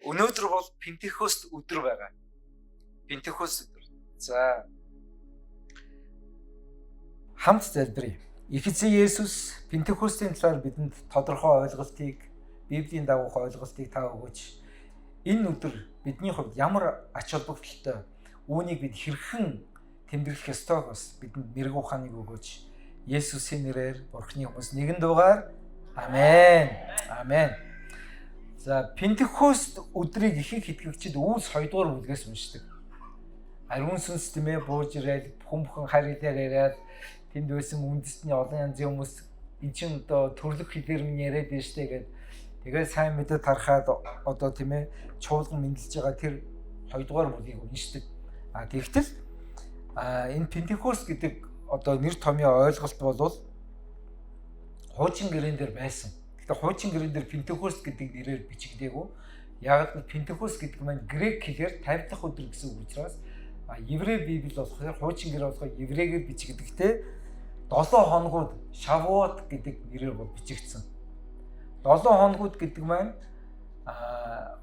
Өнөөдөр бол Пентекост өдөр байгаа. Пентекост өдөр. За, хамт залбирая. Их эзэн Есүс, Пентекостийн талаар бидэнд тодорхой ойлголтыг, Библийн дагуух ойлголтыг та өгөөч. Энэ өдөр бидний хувьд ямар ач холбогдолтой, үүнийг бид хэрхэн тэмдэглэх ёстойг бас бидэнд мэрэгэн ухааныг өгөөч. Есүсийн нэрээр Бурхны хүмүүс нэгэн дуугаар амен. Амен. За, Пентекост өдрийг ихэнх итгэгчид Үйлс 2 дугаар бүлгээс уншдаг. Ариун сүнс, тийм ээ, бууж ирээл хүн бүхэн харь хэлээр яриад, тэнд байсан үндэстний олон янзын хүмүүс эн чинь одоо төрлөх хэлээр минь яриад байна штэ гээд, тэгээд сайн мэдээ тархаад одоо, тийм ээ, чуулган мэндэлж байгаа тэр 2 дугаар бүлгийг уншдаг. А тэгтэл энэ Пентекост гэдэг одоо нэр томьёо ойлголт болвол хуучин гэрээн дээр байсан. Гэхдээ хуучин гэрээн дээр Пентекост гэдэг нэрээр бичигдээгүй. Яг л Пентекост гэдэг маань грек хэлээр 50 дахь өдөр гэсэн үг учраас, еврей библи болохоор, хуучин гэрээ болохоор еврейгээр бичигдэхдээ 7 хоногуд, Шавуот гэдэг нэрээр бол бичигдсэн. 7 хоногуд гэдэг маань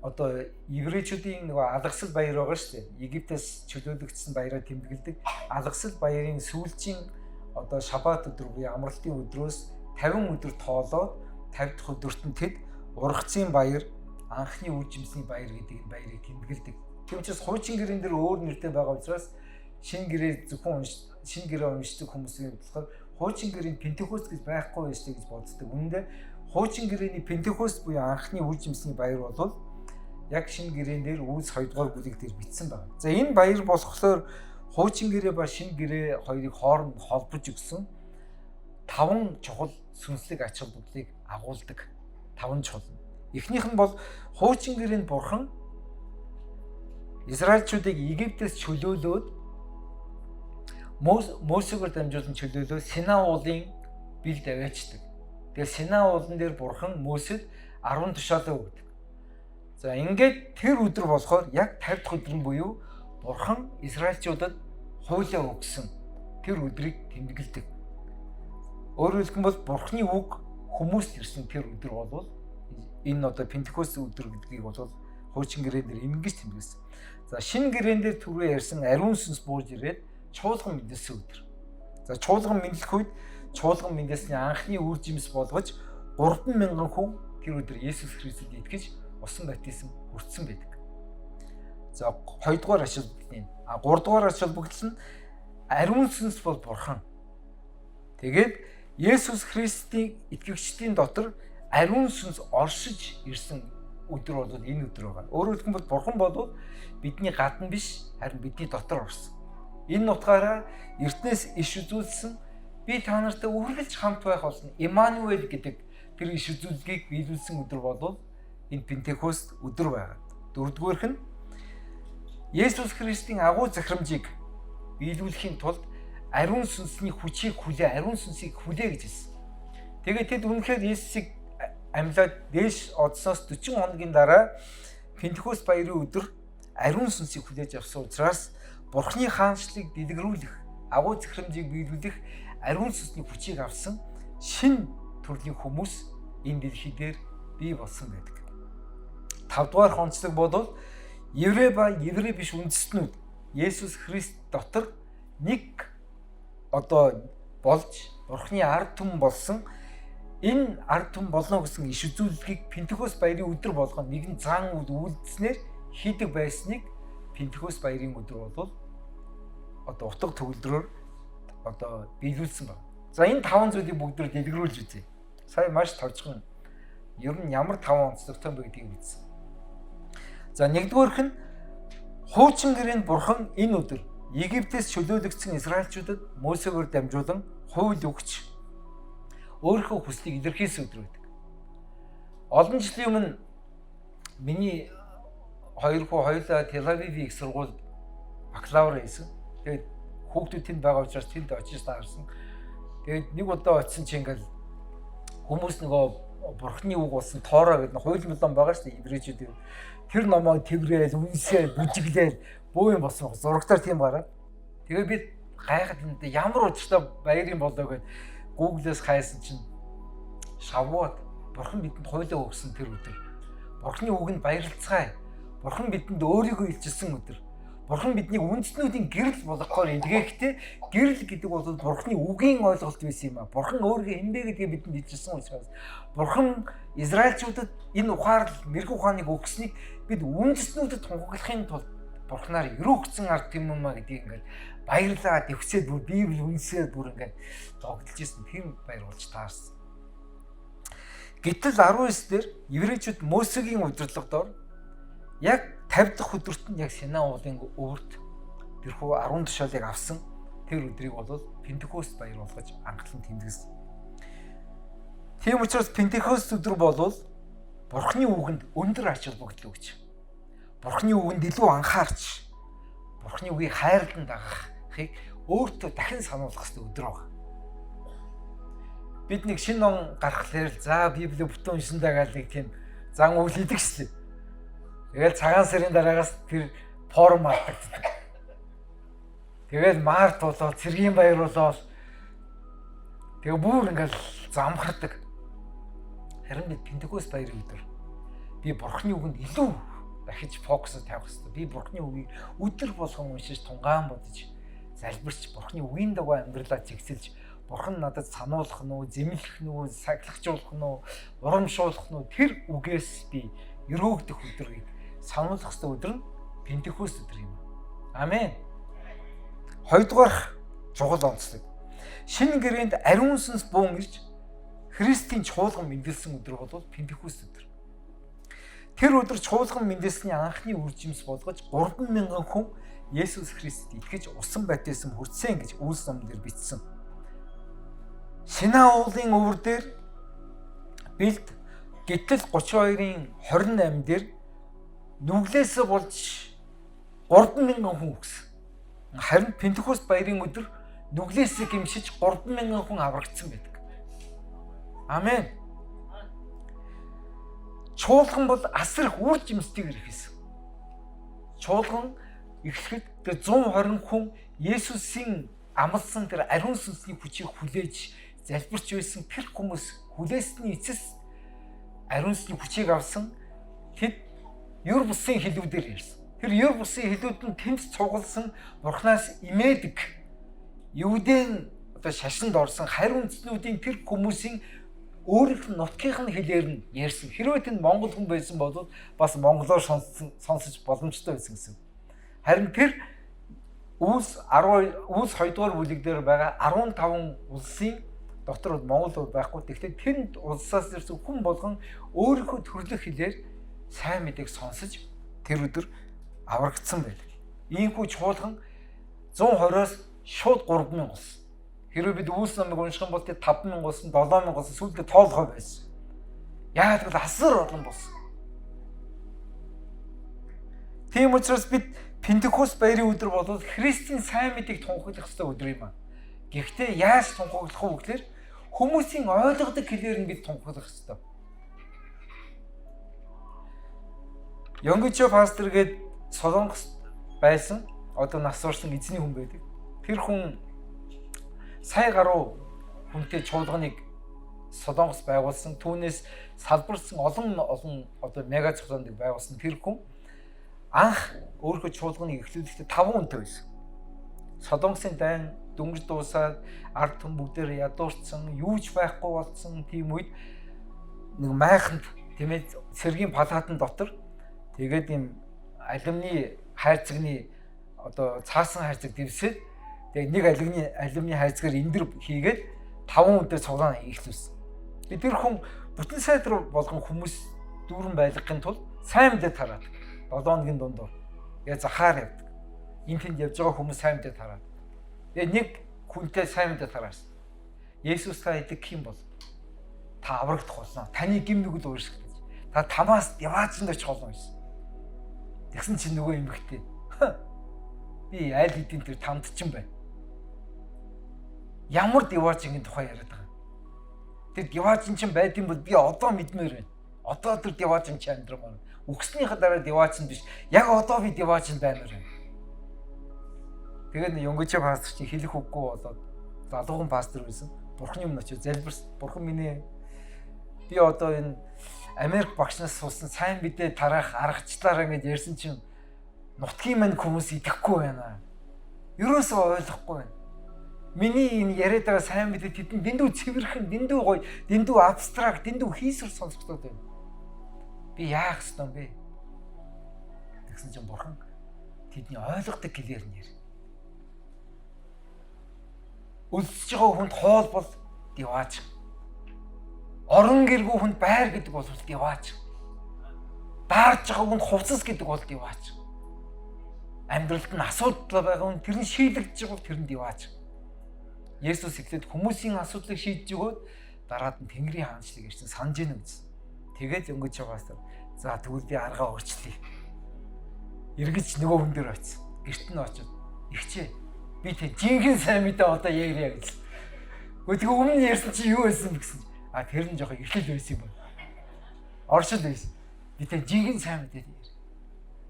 одоо еврейчүүдийн нөгөө алгасал баяр байгаа шүү дээ. Египтээс чөлөөлөгдсөн баяраар тэмдэглэдэг. Алгасал баярын сүүлчийн одоо шабат өдөр буюу амралтын өдрөөс 50 өдөр тоолоод 50 дахь өдөрт нь тэд ургацын баяр, анхны үр жимсний баяр гэдэг энэ баярыг тэмдэглэдэг. Тийм учраас хуучин гэрэн дээр өөр нэртэй байгаа учраас шинэ гэрээ зөвхөн шинэ гэрээ уншдаг хүмүүсийн болохоор хуучин гэрээнд Пентекост гэж байхгүй байж гэж боддог. Үнэн дээр хуучин гэрээний Пентекост буюу анхны үр жимсний баяр бол яг шинэ гэрээн дээр Үйлс 2 дугаар бүлэг дээр бичсэн байна. За, энэ баяр болохоор хуучин гэрээ ба шинэ гэрээ хоёрыг хооронд холбож өгсөн таван чухал сүнслэг ач холбогдлыг агуулдаг. Таван чухал. Эхнийх нь бол хуучин гэрээнд бурхан Израильчуудыг Египтээс чөлөөлөөд, Мосегээр дамжуулан чөлөөлөө Сина уулын бэлд аваачдаг. Тэгээ Сина уулан дээр бурхан Мосед 10 тушаалаа өгдөг. За, ингээд тэр өдөр болохоор яг 50 дахь өдөр нь буюу бурхан Израильчуудад хуулиа өгсөн тэр өдрийг тэмдэглэдэг. Өөрөөр хэлэх юм бол бурхны үг хүмүүст ирсэн тэр өдөр бол энэ одоо Пентекост өдөр гэдгийг бол хуучин гэрээн дээр ингэж тэмдэглэсэн. За, шинэ гэрээн дээр түрүү ярьсан ариун сүнс бууж ирээд чуулган мэндэлсэн өдөр. За, чуулган мэдлэх үед чуулган мэндэлсний анхны үр жимс болгож 3000 хүн тэр өдөр Есүс Христэд итгэж усан баптизм хүртсэн байдаг. За, хоёрдугаар ач холбогдол нь. А гуравдугаар ач холбогдол нь ариун сүнс бол бурхан. Тэгээд Есүс Христийн итгэгчдийн дотор ариун сүнс оршиж ирсэн өдөр бол энэ өдөр байгаа. Өөрөөр хэлэх юм бол бурхан бол бидний гадна биш, харин бидний дотор орсон. Энэ утгаараа эртнээс иш үзүүлсэн би та нартай үргэлж хамт байх болно. Иммануэль гэдэг тэр иш үзүүлгийг биелүүлсэн өдөр бол энэ Пентекост өдөр байгаа. Дөрөвдүгээрх нь Есүс Христийн агуу захирамжийг биелүүлэхийн тулд ариун сүнсний хүчийг хүлээ, ариун сүнсийг хүлээ гэж хэлсэн. Тэгээд тэд үнэхээр Есүсийг амьлаад дээш одсоос 40 хоногийн дараа Пентекост баярын өдөр ариун сүнсийг хүлээж авсан учраас Бурхны хаанчлалыг дэлгэрүүлэх, агуу захирамжийг биелүүлэх ариун сүнсний хүчийг авсан шин төрлийн хүмүүс энэ дэлхий дээр бий болсон байдаг. Тавдугаар онцлог бол еврей ба еврей биш үндэстнүүд Есүс Христ дотор нэг одоо болж Бурхны ард түмэн болсон. Энэ ард түмэн болно гэсэн иш үзүүлэлгийг Пентекост баярын өдөр болгон нэгэн зан үйл үйлдэлснээр хийдэг байсныг Пентекост баярын өдөр бол одоо утга төгөлдрөөр одоо биелүүлсэн байна. За, энэ таван зүйлийг бүгд дэлгэрүүлж үзье. Сая маш товчхон ер нь ямар таван онцлогтой бэ гэдгийг үзсэн. За, нэгдүгээрх нь хуучин гэрээнд бурхан энэ өдөр Египтээс чөлөөлөгдсөн Израильчуудад Мосегээр дамжуулан хууль өгч өөрийнхөө хүслийг илэрхийлсэн өдөр байдаг. Олон жилийн өмнө миний хоёр хүү хоёулаа Тель-Авивийн их сургуульд бакалавр хийсэн. Тэгээд хүүхдүүд тэнд байгаа учраас тэнд очиж таарсан. Тэгээд нэг удаа очисон чинь ингээл хүмүүс нөгөө бурхны үг болсон Тора гэдэг хууль мөлөн байгаа шүү дээ еврейчүүд. Тэр номоо тэрэл, үнсээл, бүжиглээл бөө юм болсон. Зурагтаар тийм гараад. Тэгээ би гайхаад энэ ямар учиртай баяр юм болоо гэд Google-ээс хайсан чинь Шавуот бурхан бидэнд хуулиа өгсөн тэр өдөр. Бурхны үгэнд баярлцгаая. Бурхан бидэнд өөрийгөө илчилсэн өдөр. Бурхан биднийг үндэстнүүдийн гэрэл болгохоор илгээхдээ гэрэл гэдэг бол Бурханы үгийн ойлголт байсан юм а. Бурхан өөрийгөө хэн бэ гэдгийг бидэнд илчилсэн учраас Бурхан Израильчуудад энэ ухаарлал, мэрэгэн ухааныг өгсөнийг бид үндэстнүүдэд тунхаглахын тулд Бурханаар өрөөгдсөн ард түмэн юм а гэдгийг ингээд баярлаа дэвсээд бүр Библи үнсээд бүр ингээд догдолж ирсэн. Тэр баяр болж таарсан. Гэтэл 19 дээр еврейчүүд Мосегийн удирдлага дор яг 50 дахь өдөрт нь яг Сина уулын өвөрт тэрхүү 10 тушаалыг авсан тэр өдрийг бол Пентекост баяр болгож анхлан тэмдэглэсэн. Тийм учраас Пентекост өдөр бол Бурхны үгэнд өндөр ач холбогдол өгч, Бурхны үгэнд илүү анхаарч, Бурхны үгийг хайрлан дагахыг өөртөө дахин сануулах хэрэгтэй өдөр байна. Бид нэг шинэ ном гаргахлаар л за Библийг бүтэн уншин даа гал нэг тийм зан үйл хийдэг шээ. Тэгэл цагаан сарын дараагаас тэр форум алдагддаг. Тэгэл март болоод цэргийн баяр болоод тэгээ бүр ингээл замхардаг. Харин бид Пентекост баярын өдөр би Бурхны үгэнд илүү дахиж фокус тавих хэрэгтэй. Би Бурхны үгийг өдөр болгон уншиж, тунгаан бодож, залбирч, Бурхны үгийн дагуу амьдралаа чигсэлж, Бурхан надад сануулах нь уу, зэмлэх нь үү, сахилгажуулах нь үү, урамшуулах нь үү, тэр үгээс би өрөөгдөх өдрийг сануулах ёстой өдөр нь Пентекост өдөр юм. Амен. Хоёрдугаарх чухал онцлог. Шинэ гэрээнд ариун сүнс буун ирж Христийн чуулган мэндэлсэн өдөр бол Пентекост өдөр. Тэр өдөр чуулган мэндэлсний анхны үр жимс болгож 3000 хүн Есүс Христэд итгэж усан баптизм хүртсэн гэж Үйлс номон дээр бичсэн. Сина уулын өвөр дээр бэлд гэтэл 32-ын 28 дээр нүглээс болж 3000 хүн үхсэн. Харин Пентекост баярын өдөр нүглээс гимшиж 3000 хүн аврагдсан байдаг. Амен. Чуулган бол асар их үр жимстэйгээр эхэлсэн. Чуулган эхлэхэд тэр 120 хүн Есүсийн амласан тэр ариун сүнсний хүчийг хүлээж залбирч байсан тэр хүмүүс хүлээсний эцэс ариун сүнсний хүчийг авсан. Тэд юр бусын хэлүүдээр ярьсан. Тэр юр бусын хэлүүд нь тэнд цугласан Бурханаас имээдэг Юудын одоо шашинд орсон хариу үндэстнүүдийн тэр хүмүүсийн өөрийнх нь нутгийнх нь хэлээр нь ярьсан. Хэрвээ тэнд монгол хүн байсан бол бас монголоор сонсож боломжтой байсан гэсэн. Харин тэр Үйлс 10 Үйлс 2 дугаар бүлэг дээр байгаа 15 улсын дотор Монгол байхгүй. Тэгэхдээ тэнд улсаас ирсэн хүн болгон өөрийнхөө төрлөх хэлээр сайн мэдээг сонсож тэр өдөр аврагдсан байдаг. Иймхүү чуулган 120-оос шууд 3000 болсон. Хэрвээ бид Үйлс номыг унших юм бол тэр 5000 болсон, 7000 болсон, сүүлдээ тоолохоо байсан. Яагаад гэвэл асар олон болсон. Тийм учраас бид Пентекост баярын өдөр бол Христийн сайн мэдээг тунхаглах ёстой өдөр юм аа. Гэхдээ яаж тунхаглах вэ гэхээр хүмүүсийн ойлгодог хэлээр нь бид тунхаглах ёстой. Йонгичо пастор гээд Солонгост байсан, одоо нас орсон эзний хүн байдаг. Тэр хүн сая гаруй хүнтэй чуулганыг Солонгос байгуулсан. Түүнээс салбарсан олон олон одоо мега цуглааныг байгуулсан тэр хүн анх өөрийнхөө чуулганыг эхлүүлэхдээ 5 хүнтэй байсан. Солонгосын дайн дөнгөж дуусаад ард түмэн бүгдээр ядуурцсан, юу ч байхгүй болсон тийм үед нэг майханд тийм ээ цэргийн палатан дотор тэгээд юм алюминий хайрцагны одоо цаасан хайрцаг дэвсээд тэгээд нэг алюминий хайрцагаар эндэр хийгээд 5 хүнтэй цуглаан эхлүүлсэн. Тэгээд тэр хүн бүтэн сайд болгон хүмүүс дүүрэн байлгахын тулд сайн мэдээ тараад 7 хоногийн дундуур тэгээ захаар явдаг. Энэ тэнд явж байгаа хүмүүс сайн мэдээ тараад. Тэгээ нэг хүнтэй сайн мэдээ тараасан. Есүс та итгэх юм бол та аврагдах болно. Таны гэм нүгэл ууршигдаж. Та тамаас яваажинд очих болно гэсэн. Тэгсэн чинь нөгөө эмэгтэй би аль хэдийн тэр тамд чинь байна. Ямар диваажингийн тухай яриад байгаа. Тэр диваажин чинь байд юм бол би одоо мэдмээр байна. Одоо тэр диваажин чи амьдрамаар. Үхснийхээ дараа диваачин биш. Яг одоо би диваачин баймаар байна. Тэгээд Юнгича пастор чинь хэлэх үггүй болоод залуухан пастор байсан. Бурхны өмнө очиж залбирсан. Бурхан минь ээ, би одоо энэ Америк багшнаас суусан сайн мэдээ тараах аргачлалаар ингэж ярьсан чинь нутгийн мань хүмүүс идэхгүй байна. Ерөөсөө ойлгохгүй байна. Миний энэ яриад байгаа сайн мэдээ тэдэнд дэндүү цэвэрхэн, дэндүү гоё, дэндүү абстракт, дэндүү хийсвэр сонсогдоод байна. Би яах ёстой юм бэ? Тэгсэн чинь бурхан тэдний ойлгодог гэлээр нь ярь. Өлсөж байгаа хүнд хоол бол дивааж. Орон гэргүй хүнд байр гэдэг бол дивааж. Даарж байгаа хүнд хувцас гэдэг бол дивааж. Амьдралд нь асуудал байгаа хүн тэр нь шийдэгдэж байгаа бол тэр нь дивааж. Есүс эхлээд хүмүүсийн асуудлыг шийдэж өгөөд дараад нь Тэнгэрийн хаанчлыг ирсэн санаж гинэ гэсэн. Тэгээд өнгөж байгаа пастор. За тэгвэл би аргаа өөрчлөе. Эргэж нөгөө хүн дээр очив. Гэрт нь очив. Игчээ. Би тэг жинхэнэ сайн мэдээ одоо ярья гэсэн. Гэхдээ тэг өмнө нь ярьсан чи юу байсан бэ гэсэн. А тэр нь жоохон эхлэл байсан юм байна. Оршил байсан. Би тэг жинхэнэ сайн мэдээ ярья.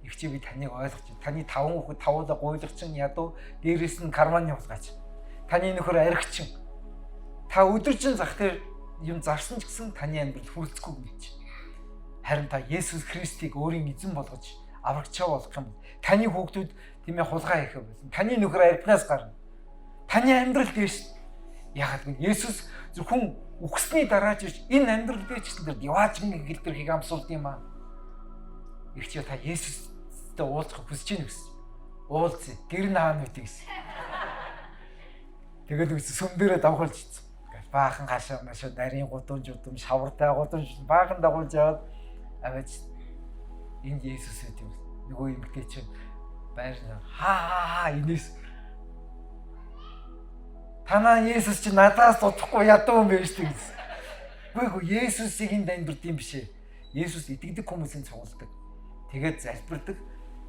Игчээ би таныг ойлгож байна. Таны таван хүүхэд тавуулаа гуйлагчин ядуу дээрээс нь карманы хулгайч. Таны нөхөр архичин. Та өдөржин зах дээр юм зарсан ч гэсэн таны амьдрал хүрэлцэхгүй гэж. Харин та Есүс Христийг өөрийн эзэн болгож аврагчаа болгох юм. Таны хүүхдүүд тийм ээ хулгай хийх байсан. Таны нөхөр архинаас гарна. Таны амьдрал дээш. Яагаад гэвэл Есүс зөвхөн үхсний дараа ч биш энэ амьдрал дээр ч гэсэн тэр диваажин гэлдэрхийг амсуулд юм аа. Игч та Есүстэй уулзах хүсэж байна гэсэн. Уулзъя. Гэр нь хаана вэ гэсэн. Тэгээд үс сүм дээрээ давхалж ицсэн. Баахан хашаа машаа нарийн гудамж удам шавартай гудамж баахан дагуулж яваад аваач энд Есүс байт юм. Нөгөө эмэгтэй чинь байр хаа хаа хаа инээс танаа Есүс чи надаас дутхгүй ядуу юм байж тээ гэсэн. Үгүй ээ Есүсийг энд амьдрд юм биш ээ. Есүс итгэдэг хүмүүсийн цугладаг. Тэгээд залбирдаг.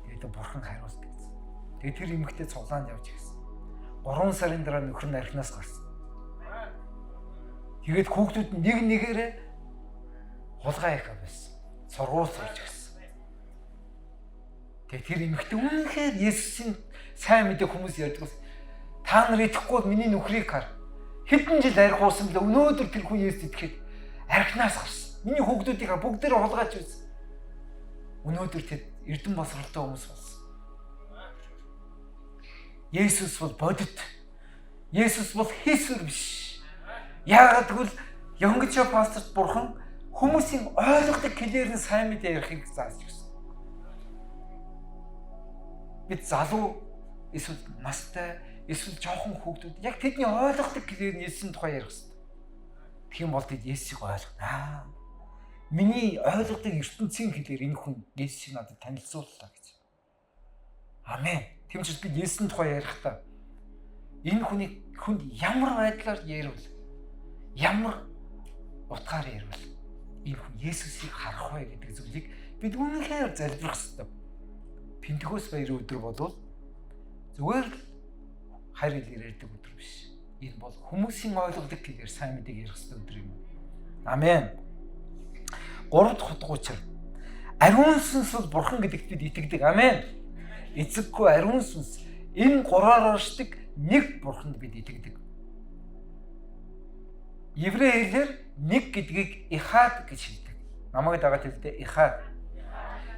Тэгээд бурхан хариулдаг гэсэн. Тэгээд тэр эмэгтэй цуглаанд явж ирсэн. 3 сарын дараа нөхөр нь архинаас гарсан. Тэгээд хүүхдүүд нэг нэгээрээ хулгай хийх байсан. Сургууль сурч ирсэн. Тэгээд тэр эмэгтэй үнэхээр Есүсийн сайн мэдээ хүмүүс ярьдаг бас та нар итгэхгүй бол миний нөхрийг хар. Хэдэн жил арх уусан бэлээ өнөөдөр тэр хүн Есүс итгэхэд архинаас гарсан. Миний хүүхдүүдийг хар бүгдээрээ хулгайч байсан. Өнөөдөр тэд эрдэм босролтой хүмүүс болсон. Есүс бол бодит. Есүс бол хийсвэр биш. Яагаад гэвэл Янгича пасторт бурхан хүмүүсийн ойлгодог хэлээр нь сайн мэдээ ярихыг зааж өгсөн. Бид залуу эсвэл настай эсвэл жоохон хүүхдүүд яг тэдний ойлгодог хэлээр нь Есүсийн тухай ярих хэрэгтэй. Тэгэх юм бол тэд Есүсийг ойлгоно. Миний ойлгодог ертөнцийн хэлээр энэ хүн Есүсийг надад танилцууллаа гэж. Амен. Тийм учраас бид Есүсийн тухай ярихдаа энэ хүнийг хүнд ямар байдлаар ярил, ямар утгаар ярил энэ хүн Есүсийг харах вэ гэдэг зүйлийг бид үнэхээр залбирах ёстой. Пентекост баярын өдөр болвол зүгээр л харь хэлээр ярьдаг өдөр биш. Энэ бол хүмүүсийн ойлгодог хэлээр сайн мэдээг ярих ёстой өдөр юм. Амен. 3 дахь утга учир. Ариун сүнс бол бурхан гэдэгт бид итгэдэг. Амен. Эзэггүй ариун сүнс энэ гураар оршдог нэг бурханд бид итгэдэг. Еврей хэлээр нэг гэдгийг ихад гэж хэлдэг. Намайг дагаад хэлдэг ихад.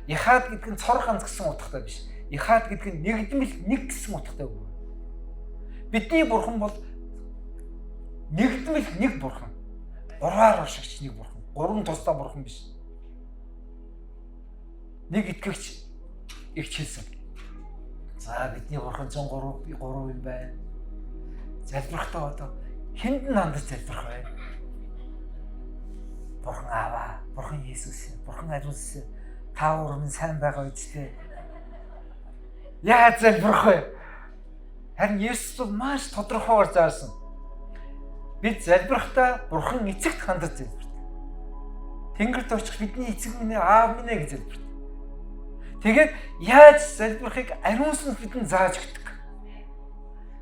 Ихад гэдэг нь цор ганц гэсэн утгатай биш. Ихад гэдэг нь нэгдмэл нэг гэсэн утгатай үг. Бидний бурхан бол нэгдмэл нэг бурхан. Гурваар оршигч нэг бурхан. Гурван тусдаа бурхан биш. Нэг итгэгч игч хэлсэн. За бидний бурхан 103 3 юм байна. Залбирахдаа одоо хүнд нь хандаж залбирах вэ? Бурхан Аава, Бурхан Есүс, Бурхан Ариун Сүнс та гурав нь сайн байгаа үстэй. Яаж залбирах вэ? Харин Есүс бол маш тодорхойгоор заасан. Бид залбирахдаа Бурхан эцэгт хандаж залбирдаг. Тэнгэрт очих бидний эцэг минь ээ, аав минь ээ гэж залбирдаг. Тэгээд яаж залбирахыг Ариун Сүнс бидэнд зааж өгдөг.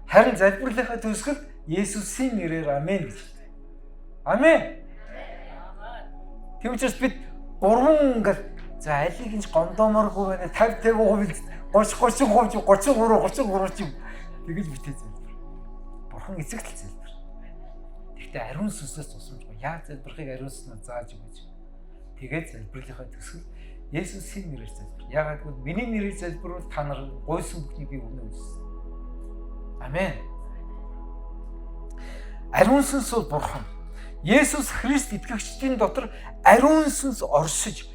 Харин залбирлынхаа төгсгөлд Есүсийн нэрээр амен гэж хэлдэг. Амен. Тийм учраас бид гурван ингээл за алийг нь гомдооморгүй байна 50 50% 30 30% 33 33 ч юм тэгэж битээ залбир. Бурхан эцэгт л залбир. Гэхдээ Ариун Сүнсээс тусламжгүй. Яаж залбирахыг Ариун Сүнс зааж өгөөч. Тэгээд залбирлынхаа төсөл Есүсийн нэрээр залбир. Яагаад гэвэл миний нэрээр залбирвал та нар гуйсан бүхнийг би өгнө гэсэн. Амен. Ариун сүнс бол Бурхан. Есүс Христ итгэгчдийн дотор ариун сүнс оршиж,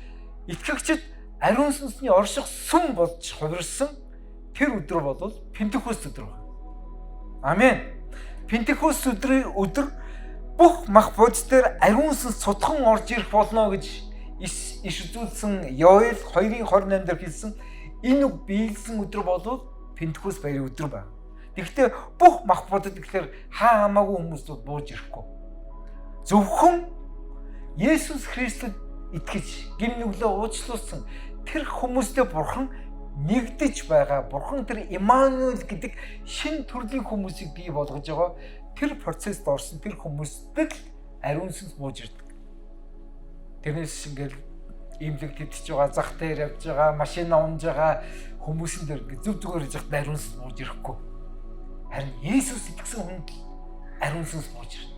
итгэгчид ариун сүнсний орших сүм болж хувирсан тэр өдөр бол Пентекост өдөр байна. Амен. Пентекост өдөр бүх мах бодис дээр ариун сүнс цутхан орж ирэх болно гэж иш үзүүлсэн Йоэл 2:28 дээр хэлсэн энэ үг биелсэн өдөр бол Пентекост баярын өдөр байна. Тэгэхдээ бүх мах бодит гэхээр хаа хамаагүй хүмүүс бууж ирэхгүй. Зөвхөн Есүс Христэд итгэж гим нүглээ уучлуулсан тэр хүмүүстэй Бурхан нэгдэж байгаа. Бурхан тэр Иммануэль гэдэг шин төрлийн хүмүүсийг бий болгож байгаа. Тэр процесст орсон тэр хүмүүстэй л ариун сүнс бууж ирдэг. Тэрнээс ингээл имлэг тэтгэж байгаа, зах дээр явж байгаа, машин унж байгаа хүмүүсэн дээр ингээд зүв зүгээр яж хат ариун сүнс бууж ирэхгүй. Харин Есүс итгэсэн хүнд л ариун сүнс бууж ирнэ.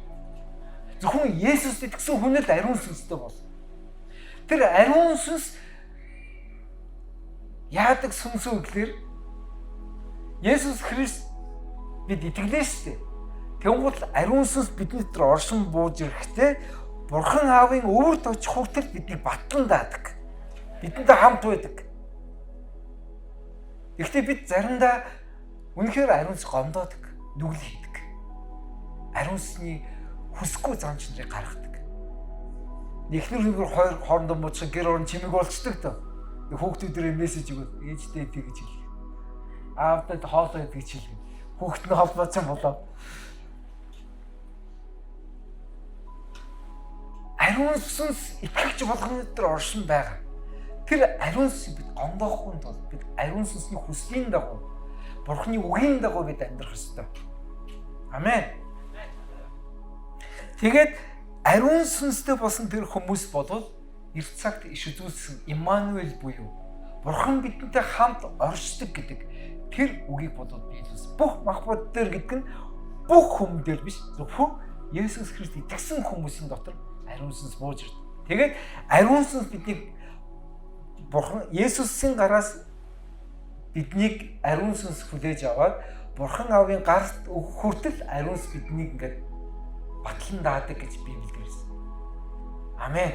Зөвхөн Есүс итгэсэн хүн л ариун сүнстэй болно. Тэр ариун сүнс яадаг сүнс үү гэхээр Есүс Христ бид итгэлээ шүү дээ. Тэнгуул ариун сүнс бидний дотор оршин бууж ирэхдээ Бурхан Аавын өвөрт очих хүртэл биднийг батлан даадаг. Бидэнтэй хамт байдаг. Гэхдээ бид заримдаа үнэхээр ариун сүнс гомдоодог, нүгэл хийдэг. Ариун сүнсний хүсэхгүй зан чанарыг гаргадаг. Эхнэр нөхөр хоёр хоорондоо муучих гэр орон чимэг болцдог дөө. Хүүхдүүдээр мессеж өгөөд ээжтэй тэгж хэлэх. Аавдаа хоолой гэж хэлэх. Хүүхд нь холбооцсон болоо. Ариун сүнс итгэгч болгоны дотор оршин байгаа. Тэр ариун сүнсийг бид гомдоохгүй тул бид ариун сүнсний хүслийн дагуу Бурхны үгийн дагуу бид амьдрах ёстой. Амен. Тэгээд ариун сүнстэй болсон тэр хүмүүс болвол эрт цагт иш үзүүлсэн Иммануэль буюу Бурхан бидэнтэй хамт оршдог гэдэг тэр үгийг болвол биелүүлсэн. Бүх мах бод дээр гэдэг нь бүх хүн дээр биш, зөвхөн Есүс Христ итгэсэн хүмүүсийн дотор ариун сүнс бууж ирдэг. Тэгээд ариун сүнс биднийг Бурхан Есүсийн гараас биднийг ариун сүнс хүлээж аваад Бурхан Аавын гарт өгөх хүртэл ариун сүнс биднийг ингээд батлан даадаг гэж Библиэд ирсэн. Амен.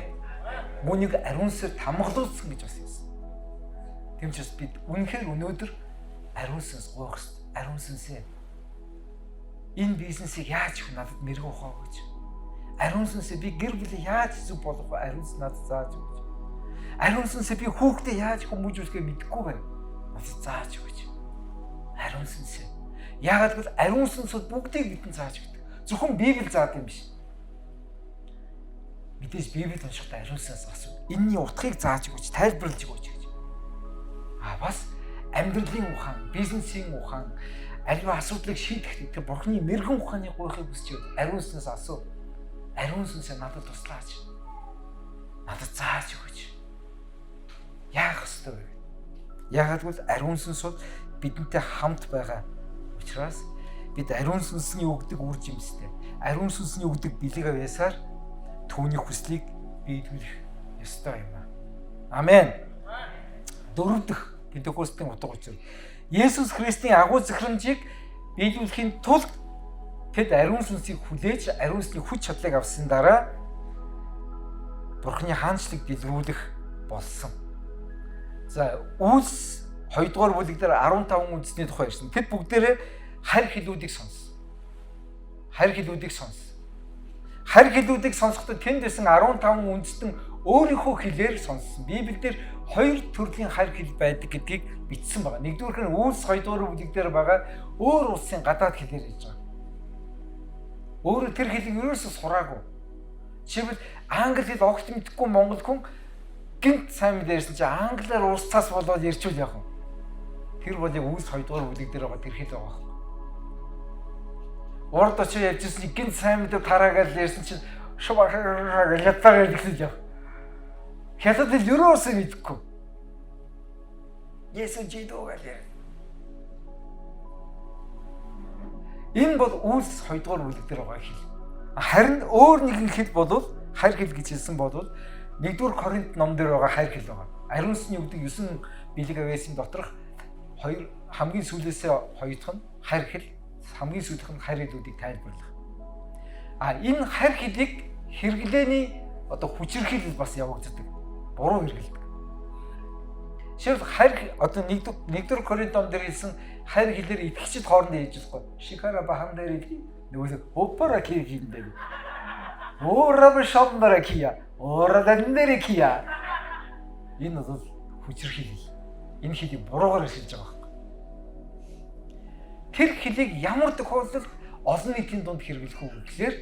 Үүнийг ариун сүнсээр тамгалуулсан гэж бас хэлсэн. Тийм ч бас бид үнэхээр өнөөдөр ариун сүнс гуйх ёстой. Ариун сүнсээ энэ бизнесийг яаж хийх надад мэрэгэн ухаан өгөөч. Ариун сүнсээ би гэр бүлээ яаж зүг болгох вэ? Ариун сүнс надад зааж өгөөч. Ариун сүнсээ би хүүхдээ яаж хүмүүжүүлэхээ мэдэхгүй байна. Надад зааж өгөөч. Ариун сүнсээ. Яагаад гэвэл ариун сүнсүүд бүгдийг бидэнд зааж өгдөг. Зөвхөн Библи заадаг юм биш. Мэдээж Библийг уншихдаа ариун сүнс асуу. Энийний утгыг зааж өгөөч, тайлбарлаж өгөөч гэж. А бас амьдралын ухаан, бизнесийн ухаан, аливаа асуудлыг шийдэх тэр Бурхны мэрэгэн ухааны гуйхыг хүсч байвал ариун сүнс асуу. Ариун сүнсээ надад туслаач. Надад зааж өгөөч. Яах ёстой вэ? Яагаад гэвэл ариун сүнс бол бидэнтэй хамт байгаа учраас бид ариун сүнсний өгдөг үр жимстэй, ариун сүнсний өгдөг бэлэг авьяасаар түүний хүслийг биелүүлэх ёстой юм аа. Амен. Дөрөв дэх Пентекостийн утга учир. Есүс Христийн агуу захирамжийг биелүүлэхийн тулд тэд ариун сүнсийг хүлээж, ариун сүнсний хүч чадлыг авсан дараа Бурхны хаанчлыг дэлгэрүүлэх болсон. За, Үйлс 2 дугаар бүлэг дээр 15 үндэсний тухай ярьсан. Тэд бүгдээрээ харь хэлүүдийг сонссон. Харь хэлүүдийг сонссон. Харь хэлүүдийг сонсохдоо тэнд байсан 15 үндэстэн өөрийнхөө хэлээр сонссон. Библиэлд хоёр төрлийн харь хэл байдаг гэдгийг бичсэн байна. Нэгдүгээрх нь Үйлс 2 дугаар бүлэг дээр байгаа өөр улсын гадаад хэлээр хэлж байгаа. Өөрөө тэр хэлийг ерөөсөө сураагүй. Жишээлбэл англи хэл огт мэдэхгүй монгол хүн гинт сайн мэдээ ярьсан чинь англиар уусцаас болоод ярьчвал яах вэ? Тэр бол яг Үйлс 2 дугаар бүлэг дээр байгаа тэр хэл байгаа байхгүй. Урд очиж ярьжсэн чинь гинт сайн мэдээ тараагаал ярьсан чинь шува хятаар гэсэн яах. Хятад хэл ерөөсөө мэдэхгүй. Есүс жидөө гэж ярив. Энэ бол Үйлс 2 дугаар бүлэг дээр байгаа хэл. Харин өөр нэгэн хэл болвол харь хэл гэж хэлсэн болвол 1-р Коринт ном дээр байгаа хайр хэл байгаа. Ариун сүнсний өгдөг 9 бэлэг авьяасын доторх хоёр хамгийн сүүлээсээ хоёр дахь нь хайр хэл, хамгийн сүүлийнх нь хайр хэлүүдийг тайлбарлах. А энэ хайр хэлийг хэрэглээний одоо хүчирхийлэл бас явагддаг. Буруу хэрэглэдэг. Жишээлбэл хайр одоо 1-р Коринт ном дээр хэлсэн хайр хэлээр итгэгчид хоорондоо хийж болохгүй. Шикара бахан дээр нөгөө опера ки хийндэ. Орава шамбара кия. Ора дандэр кия. Энэ бол хүчирхийлэл. Энэ хэлийг буруугаар хэрэглэж байгаа байхгүй. Тэр хэлийг ямар тохиолдолд олон нийтийн дунд хэрэглэх үү гэхлээр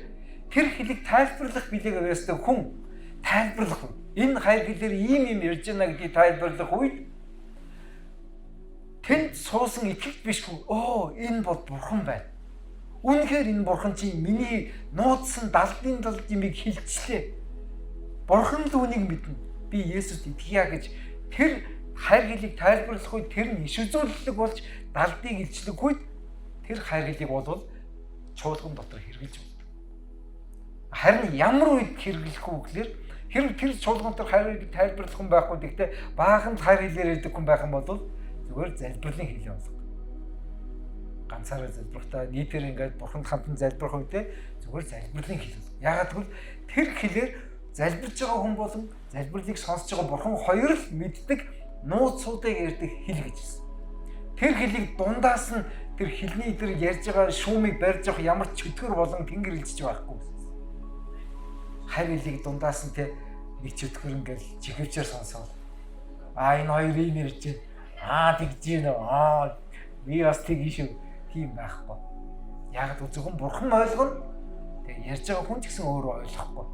тэр хэлийг тайлбарлах билег авьяастай хүн тайлбарлах үед энэ хайр хэлээр ийм юм ярьж байна гэдгийг тайлбарлах үед тэнд суусан итгэгч биш хүн оо энэ бол бурхан байна. Үнэхээр энэ бурхан чинь миний нууцсан далдын далд юмыг хилчлээ. Бурхан л үүнийг мэднэ. Би Есүст итгэе гэж тэр хайр хэлийг тайлбарлах үед тэр нь иш үзүүлэлэг болж далдыг илчлэх үед тэр хайр хэлийг бол чуулган дотор хэрэглэж байна. Харин ямар үед хэрэглэх үү гэхлээр хэрэг тэр чуулган дотор хайр хэлийг тайлбарлах хүн байхгүй, гэхдээ баахан хайр хэлээр ярьдаг хүн байх юм бол зүгээр залбирлын хэлээ болох. Ганцаараа залбирахдаа нийтээр ингээд бурханд хандан залбирах үедээ зүгээр залбирлын хэл болох. Яагаад гэвэл тэр хэлээр залбирч байгаа хүн болон залбирлыг сонсож байгаа бурхан хоёр л мэддэг нууцуудыг ярьдаг хэл гэж хэлсэн. Тэр хэлийг дундаас нь тэр хэлний дээр ярьж байгаа шүүмийг барьж явах ямар ч чөтгөр болон тэнгэр илжиж байхгүй гэсэн. Хайр хэлийг дундаас нь тэ нэг чөтгөр ингээл чихвчээр сонсоол. Аа энэ хоёр ийм ярьж байна. Аа тэгж гин аа би бас тэгин шүү. Тийм байхгүй. Яг л зөвхөн бурхан ойлгоно. Тэгээ ярьж байгаа хүн ч гэсэн өөрөө ойлгохгүй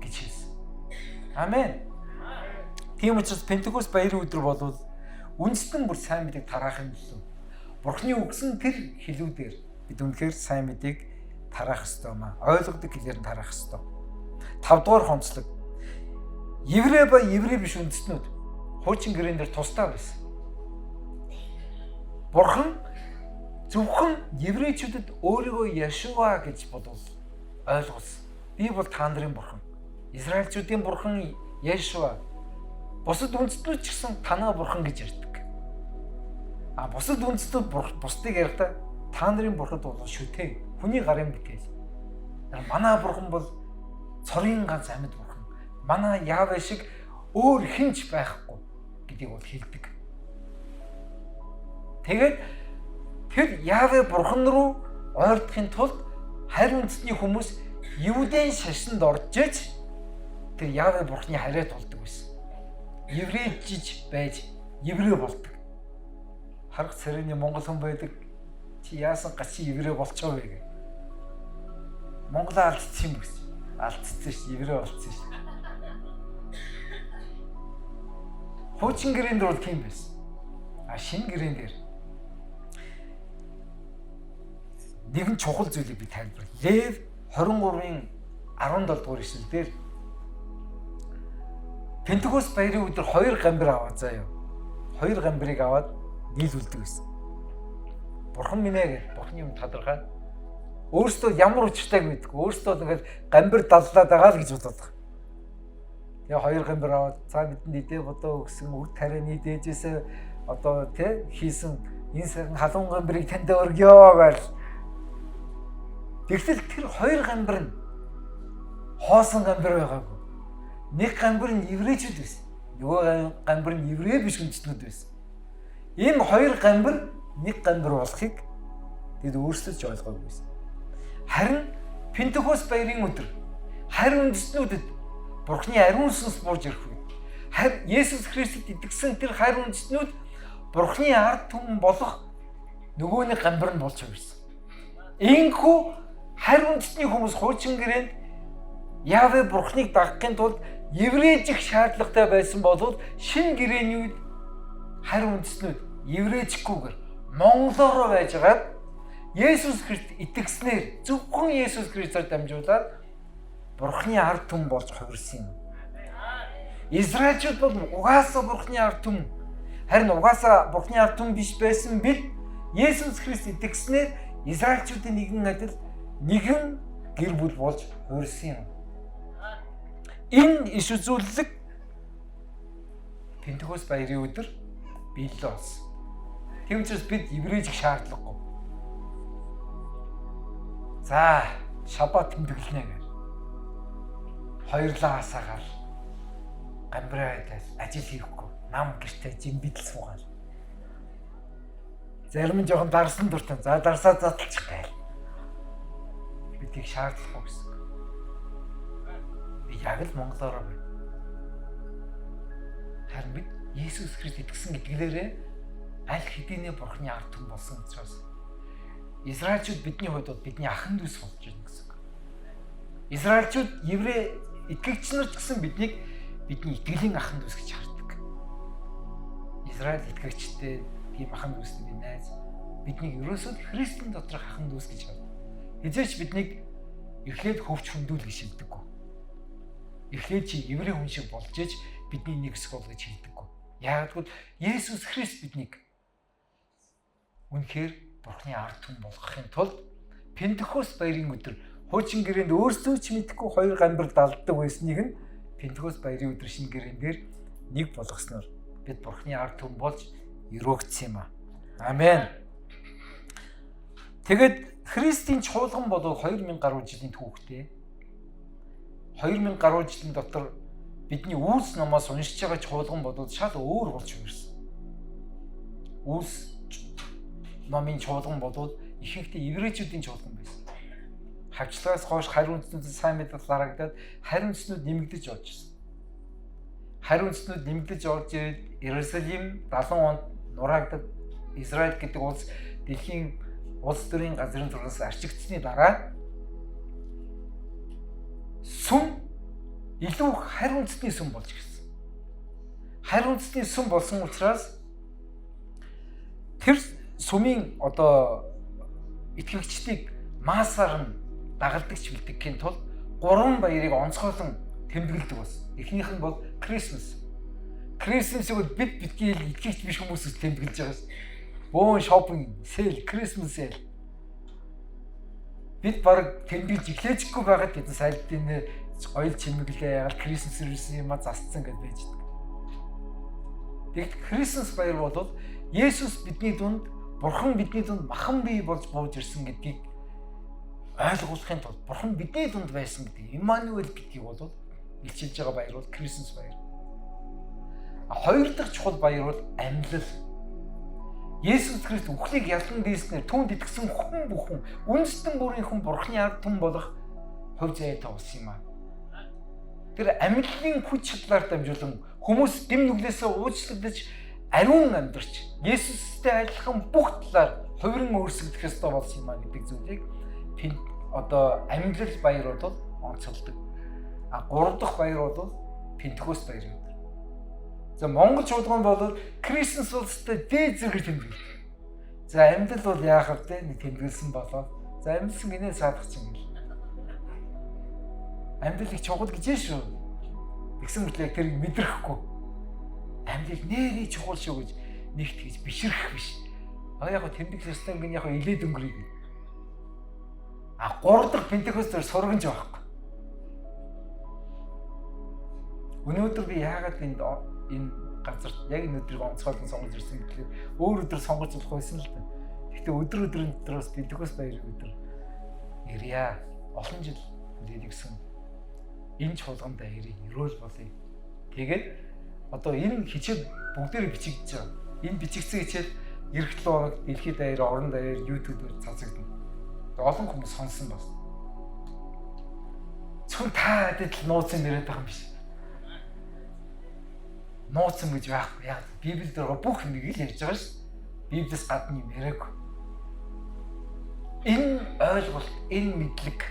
гэж хэлсэн. Амен. Тийм учраас Пентекост баярын өдөр болвол үндэстэн бүр сайн мэдээг тараахын төлөө Бурхны өгсөн тэр хэлүүдээр бид үнэхээр сайн мэдээг тараах ёстой юм аа. Ойлгодог хэлээр нь тараах ёстой. 5 дугаар хонцлог. Еврей ба еврей биш үндэстнүүд хуучин гэрээн дээр тусдаа байсан. Бурхан зөвхөн еврейчүүдэд өөрийгөө Яшуа гэж бодвол ойлгуулсан. Би бол та нарын бурхан. Израильчүүдийн бурхан Яшуа. Бусад үндэстнүүд ч гэсэн танаа бурхан гэж ярьдаг. А бусад үндэстнүүд бусдыг ярихдаа та нарын бурхад бол шүтээ. Хүний гарын бүтээл. Манай бурхан бол цорын ганц амьд бурхан. Манай Яавэ шиг өөр хинч байхгүй гэдгийг бол хэлдэг. Тэгээд тэр Яавэ бурхан руу ойртохын тулд харь үндэсний хүмүүс Евдэн шашинд орж иж тэр Яавэ бурханы харьяа тулдаг байсан. Еврейжиж байж еврей болдог. Харах царины монгол хүн байдаг. Чи яасан гачи еврей болчихоо вэ гэх. Монголоо алдсан юм гэсэн. Алдсан ш, еврей болцсон ш. Хуучин гэрээн дээр бол тийм байсан. А шинэ гэрээн дээр нэгэн чухал зүйлийг би тайлбарлая. Лев 23-ын 17 дугаар ишлэл дээр Пентекост баярын өдөр хоёр гамбир аваад заяа. Хоёр гамбирыг аваад нийлүүлдэг байсан. Бурхан минь ээ, бурханы юм талархаа. Өөрөөсөө ямар учиртайг мэдгүй. Өөрөөсөө ингээл гамбир даллаад байгаа л гэж бодоод байгаа. Тэгээ хоёр гамбир аваад цаа бидэнд идэ бодоо өгсөн үр тарианы дээжээсээ одоо тэ хийсэн энэ сайхан халуун гамбирыг танд өргөё гэж. Тэгтэл тэр хоёр гамбир нь хоосон гамбир байгаагүй. Нэг гамбир нь еврейчүүд байсан. Нөгөө гамбир нь еврей биш үндэстнүүд байсан. Энэ хоёр гамбир нэг гамбир болохыг тэд өөрсдөө ч ойлгоогүй байсан. Харин Пентекост баярын өдөр харь үндэстнүүдэд Бурхны ариун сүнс бууж ирэх үед харь Есүс Христэд итгэсэн тэр харь үндэстнүүд Бурхны ард түмэн болох нөгөө нэг гамбир нь болж хувирсан. Ингэхүү харь үндэстний хүмүүс хуучин гэрээнд Яавэ Бурхныг дагахын тулд еврейжих шаардлагатай байсан болвол шинэ гэрээний үед харь үндэстнүүд еврейжихгүйгээр монголоор байжгаад Есүс Христ итгэснээр зөвхөн Есүс Христээр дамжуулаад Бурхны ард түмэн болж хувирсан юм. Израильчууд бол угаасаа Бурхны ард түмэн. Харин угаасаа Бурхны ард түмэн биш байсан бид Есүс Христ итгэснээр Израильчуудын нэгэн адил нэгэн гэр бүл болж хувирсан юм. Энэ иш үзүүлэлэг Пентекост баярын өдөр биелэл болсон. Тийм учраас бид еврейжих шаардлагагүй. За, шабат тэмдэглэнэ гэх. Хоёрлаа асаагаар гамбраа байдал ажил хийхгүй нам гэртээ жимбидэл суугаал. Зарим нь жоохон дарсан дуртай. За дарсаа задлчих гайл. Бид их шаардлагагүй гэсэн. Би яг л монголоор байна. Харин бид Есүс Христ итгэсэн итгэлээрээ аль хэдийнэ Бурхны ард түмэн болсон учраас Израильчууд бидний хувьд бол бидний ахан дүүс болж байна гэсэн. Израильчууд еврей итгэгч нар ч гэсэн биднийг бидний итгэлийн ахан дүүс гэж хардаг. Израиль итгэгчтэй тийм ахан дүүсний би найз. Биднийг ерөөсөө Христийн доторх ахан дүүс гэж хардаг. Хизээч биднийг эхлээд хөвч хүндүүл гэж хэлдэггүй. Эхлээд чи еврей хүн шиг болж ээж бидний нэг хэсэг бол гэж хэлдэггүй. Яг гэвэл Есүс Христ биднийг үнэхээр Бурхны ард түмэн болгохын тулд Пентекост баярын өдөр хуучин гэрээнд өөрсдөө ч мэдэхгүй хоёр гамбар далддаг байсныг нь Пентекост баярын өдөр шинэ гэрээн дээр нэг болгосноор бид Бурхны ард түмэн болж өрөөгдсөн юм аа. Амен. Тэгэд Христийн чуулган бол 2000 гаруй жилийн түүхтэй. 2000 гаруй жилийн дотор бидний Үйлс номоос уншиж байгаа чуулган бол шал өөр болж хувирсан. Үйлс номын чуулган бол ихэнхдээ еврейчүүдийн чуулган байсан. Хавчлагаас хойш харь үндэстнүүдэд сайн мэдээлэл харагдаад харь үндэстнүүд нэмэгдэж орж ирсэн. Харь үндэстнүүд нэмэгдэж орж ирээд Иерусалим 70 онд нураагдад Израиль гэдэг улс дэлхийн улс төрийн газрын зургаас арчигдсны дараа сүм илүү харь үндэстний сүм болж ирсэн. Харь үндэстний сүм болсон учраас тэр сүмийн одоо итгэгчдийг массаар нь дагалдагч бэлтгэхийн тулд гурван баярыг онцгойлон тэмдэглэдэг болсон. Эхнийх нь бол Christmas. Christmas-ыг бол бид битгий итгэгч биш хүмүүс тэмдэглэж байгаа шээ. Бөөн shopping, sale, Christmas sale. Бид баг тэмдэглэж эхлэжгүй байгаад бид сайлдын гоёл чимэглээ ягаал Christmas ирсэн юм а засцсан гэдээ байж байгаа. Тэгэхдээ Christmas баяр бол Есүс бидний дунд, Бурхан бидний дунд махан бий болж бууж ирсэн гэдгийг ойлгуулахын тулд Бурхан бидний дунд байсан гэдгийг Иммануэль гэдгийг бол илчилж байгаа баяр бол Christmas баяр. Хоёр дахь чухал баяр бол амьлал. Есүс Христ үхлийг ялан дийснээр түүнд итгэсэн хүн бүхэн үндэстэн бүрийн хүн Бурханы ард түмэн болох хувь заяатай болсон юм аа. Тэр амьллын хүч чадлаар дамжуулан хүмүүс дэм нүглээсээ уучлагдаж ариун амьдарч Есүстэй адилхан бүх талаар хувиран өөрсгөх ёстой болсон юм а гэдэг зүйлийг одоо амьлал баяр бол онцолдог. А гурав дахь баяр бол Пентекост баяр юм. За Монгол чуулган бол Christmas улстай дээд зэргээр тэмдэглэдэг. За амьлал бол яах вэ? Нэг тэмдэглэсэн болоо. За амьлсан гинэ саадах чинь гэл. Амьлал их чухал гэж шүү. Тэгсэн мэтлээ тэрийг мэдрэхгүй. Амьлал нэрээ чухал шүү гэж нэгт гэж бишрэх биш. А яг тэмдэглэх ёстой гин яг илээд өнгөрье гэх. А гурав дахь Пентекост сургамж байхгүй. Өнөөдөр би яагаад энд энэ газарт яг энэ өдрийг онцгойлон сонгож ирсэн гэхлээр өөр өдөр сонгож болох байсан л да. Гэхдээ өдөр өдрийн дотроос Пентекост баярын өдөр ирья. Олон жил хүлээлгэсэн энэ чуулганд ирье, өрөөл болъё. Тэгээд одоо энэ хичээл бүгдээрээ бичигдэж байгаа. Энэ бичигдсэн хичээл эх 7 хоногт дэлхийд даяар, орон даяар YouTube-ээр цацагдана. Олон хүмүүс сонсон бас. Зөвхөн та хэдэд л нууц юм яриад байгаа юм биш. Нууц юм гэж байхгүй. Яг Библиэд байгаа бүх юмыг л ярьж байгаа шүү. Библиэс гадна юм яриаггүй. Энэ ойлголт, энэ мэдлэг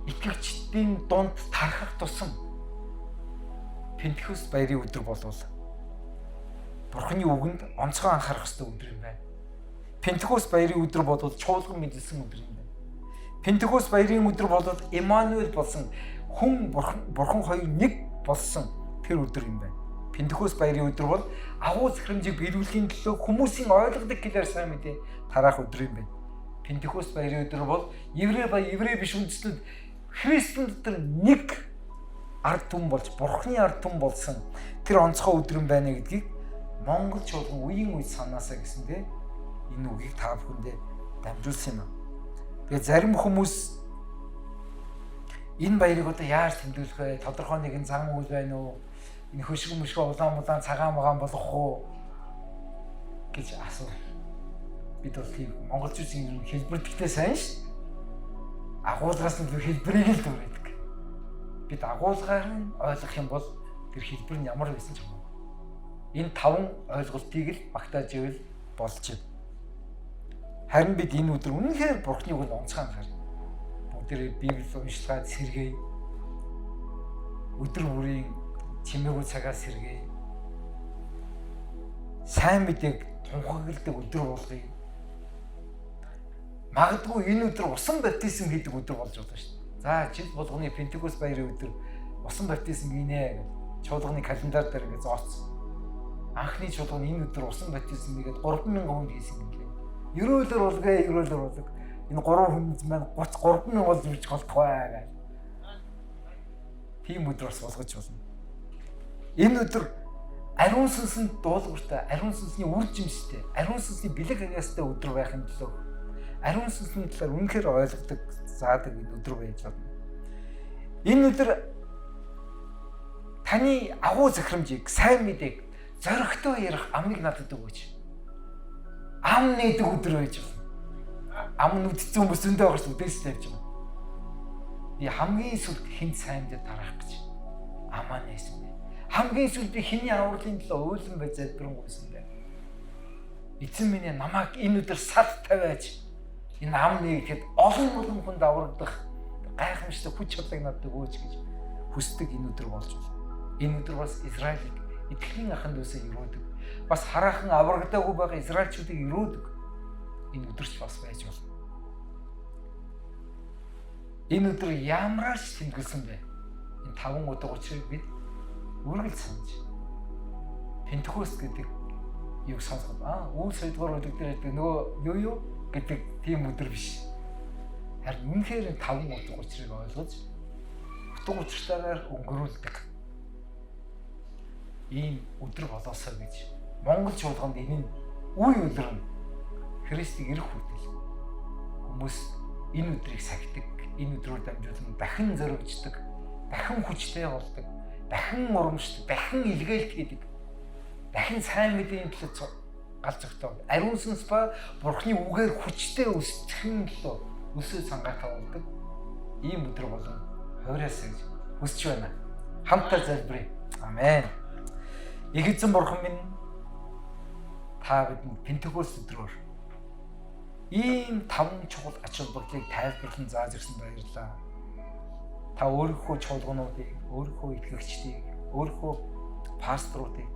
итгэгчдийн дунд тархах тусам Пентекост баярын өдөр болвол Бурхны үгэнд онцгой анхаарах ёстой өдөр юм байна. Пентекост баярын өдөр бол чуулган мэдлсэн өдөр юм байна. Пентекост баярын өдөр бол Эммануэль болсон хүн Бурхан хоёр нэг болсон тэр өдөр юм байна. Пентекост баярын өдөр бол агуу захирамжийг биелүүлэхийн төлөө хүмүүсийн ойлгодог хэлээр сайн мэдээ тараах өдөр юм байна. Пентекост баярын өдөр бол еврей ба еврей биш үндэстнүүд Христэн дотор нэг Ард түмэн болж, Бурхны ард түмэн болсон тэр онцгой өдөр юм байна гэдгийг Монгол чуулган үеийн үед санаасаа гэсэндээ энэ үгийг та бүхэндээ дамжуулсан юм. Тэгээ зарим хүмүүс энэ баярыг одоо яаж тэмдэглэх вэ? Тодорхой нэгэн зан үйл байна уу? Энэ хөшиг мөшгөө улаан улаан цагаан магаан болох уу гэж асуу. Бид бол тийм монголчуудын хэлбэрдэгтэй сайн ш. Агуулгаас нь хэлбэрийг л дүүрээдэг. Бид агуулгаар нь ойлгох юм бол тэр хэлбэр нь ямар байсан ч хамаагүй. Энэ таван ойлголтыг л багтааж ивэл болж байна. Харин бид энэ өдөр үнэнхээр Бурхны үгэнд онцгой анхаар бүгдээрээ Библи уншлагаад сэргээе. Өдөр бүрийн чимээгүй цагаас сэргээе. Сайн мэдээг тунхагладаг өдөр болгоё. Магадгүй энэ өдөр усан баптизм хийдэг өдөр болж болно шүү дээ. За жил болгоны Пентекост баярын өдөр усан баптизм хийнэ гэж чуулганы календар дээр ингэ зооцсон. Анхны чуулган энэ өдөр усан баптизм хийгээд 3000 хүнд хийсэн юм лээ. Ерөөлөр болгоё, ерөөлөр болог. Энэ 3 хүн маань 33 мянга болж үрж голдох бай гэж. Тийм өдөр бас болгож болно. Энэ өдөр ариун сүнсэнд дуулууртай, ариун сүнсний үр жимстэй, ариун сүнсний бэлэг агиастай өдөр байхын төлөө ариун сүнсний талаар үнэхээр ойлгодог, заадаг энэ өдөр байж болно. Энэ өдөр таны агуу захирамжийг, сайн мэдээг зоригтой ярих амыг надад өгөөч. Ам нээдэг өдөр байж болно. Ам нүдсэн хүмүүс зөндөө байгаа шүү дээс тавьж байгаа. Би хамгийн сүлд хэн сайн мэдээ тараах гэж амаа нээсэн бэ. Хамгийн сүлд би хэний авралын төлөө уйлан бай залбирanгуйсан бэ. Эзэн минь намайг энэ өдөр сад тавиаж энэ ам нэгэхэд олон олон хүнд аврагдах гайхамшигтай хүч чадлыг надад өгөөч гэж хүсдэг энэ өдөр болж байна. Энэ өдөр бас Израилийг итгэлийн аханд дүүсээ өрөөдөг. Бас хараахан аврагдаагүй байгаа израильчуудыг өрөөдөг. Энэ өдөрч бас байж болно. Энэ өдөр ямараар ч тэмдэглэсэн бэ? Энэ таван удаа учрыг бид үргэлж санаж. Пентекост гэдэг юг сонсоход Үйлс 2 дугаар бүлэг дээр байдаг нөгөө юу гэдэг тийм өдөр биш. Харин үнэхээр энэ таван утга учирыг ойлгож утга учиртайгаар өнгөрүүлдэг ийм өдөр болоосоо гэж Монгол чуулганд энэ нь үе өдөр нь Христийг ирэх хүртэл хүмүүс энэ өдрийг сахидаг, энэ өдрөөр дамжуулан дахин зоригждаг, дахин хүчтэй болдог, дахин урамшдаг, дахин илгээлт хийдэг, дахин сайн мэдээний төлөө гал зогтоо. Ариун сүнс ба Бурхны үгээр хүчтэй өсчихэн төлөө өсөө цангаатай болдог ийм өдөр болон хуйраасаа гэж хүсэж байна. Хамтдаа залбирая. Амен. Их эзэн Бурхан минь, та бидэнд Пентекост өдрөөр ийм таван чухал ач холбогдлыг тайлбарлан зааж ирсэн баярлалаа. Та өөрийнхөө чуулгануудыг, өөрийнхөө итгэгчдийг, өөрийнхөө пасторуудыг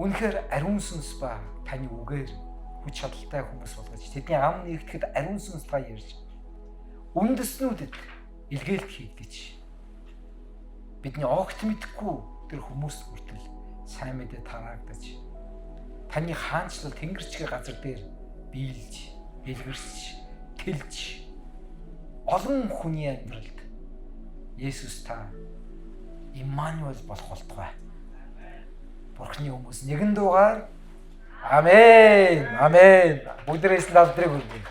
үнэхээр ариун сүнс ба таны үгээр хүч чадалтай хүмүүс болгож, тэдний ам нэгтгэхэд ариун сүнс та ярьж, үндэснүүдэд илгээлт хийгдэж, бидний огт мэдэхгүй тэр хүмүүс хүртэл сайн мэдээ тараагдаж, таны хаанчлал тэнгэрчгээ газар дээр биелж, дэлгэрч, тэлж, олон хүний амьдралд Есүс та Иммануэль болох болтугай. Бурхны хүмүүс нэгэн дуугаар амен. Амен. Бүгдээрээс алдрыг хүргэе.